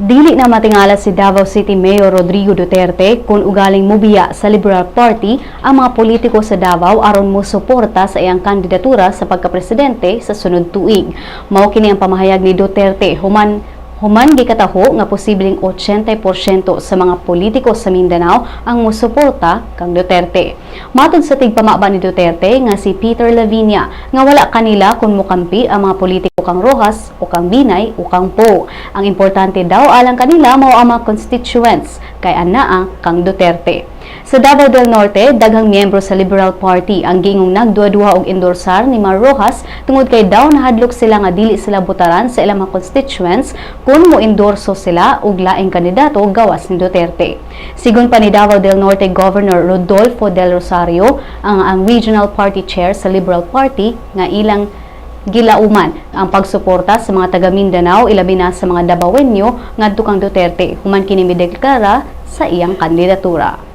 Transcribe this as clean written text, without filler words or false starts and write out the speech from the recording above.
Dili na matingala si Davao City Mayor Rodrigo Duterte kung ugaling mubiya sa Liberal Party ang mga politiko sa Davao aron mo suporta sa iyang kandidatura sa pagkapresidente sa sunod tuig. Mao kini ang pamahayag ni Duterte human human gikataho nga posibleng 80% sa mga politiko sa Mindanao ang musuporta kang Duterte. Matod sa tigpamaba ni Duterte nga si Peter Lavinia nga wala kanila kung mukampi ang mga politiko kang Rojas o kang Binay o kang Poe. Ang importante daw alang kanila mao ang mga constituents kay anaa kang Duterte. Sa Davao del Norte, daghang miyembro sa Liberal Party ang giingong nagduha-duha og endorsar ni Mar Rojas tungod kay daw nahadlok sila nga dili sila botaran sa ilang mga constituents kung mo endorso sila og laing kandidato gawas ni Duterte. Sigon pa ni Davao del Norte Governor Rodolfo del Rosario, ang regional party chair sa Liberal Party, nga ilang gilauman ang pagsuporta sa mga taga Mindanao, ilabi na sa mga Dabawenyo, ngadto kang Duterte human kini mideklara sa iyang kandidatura.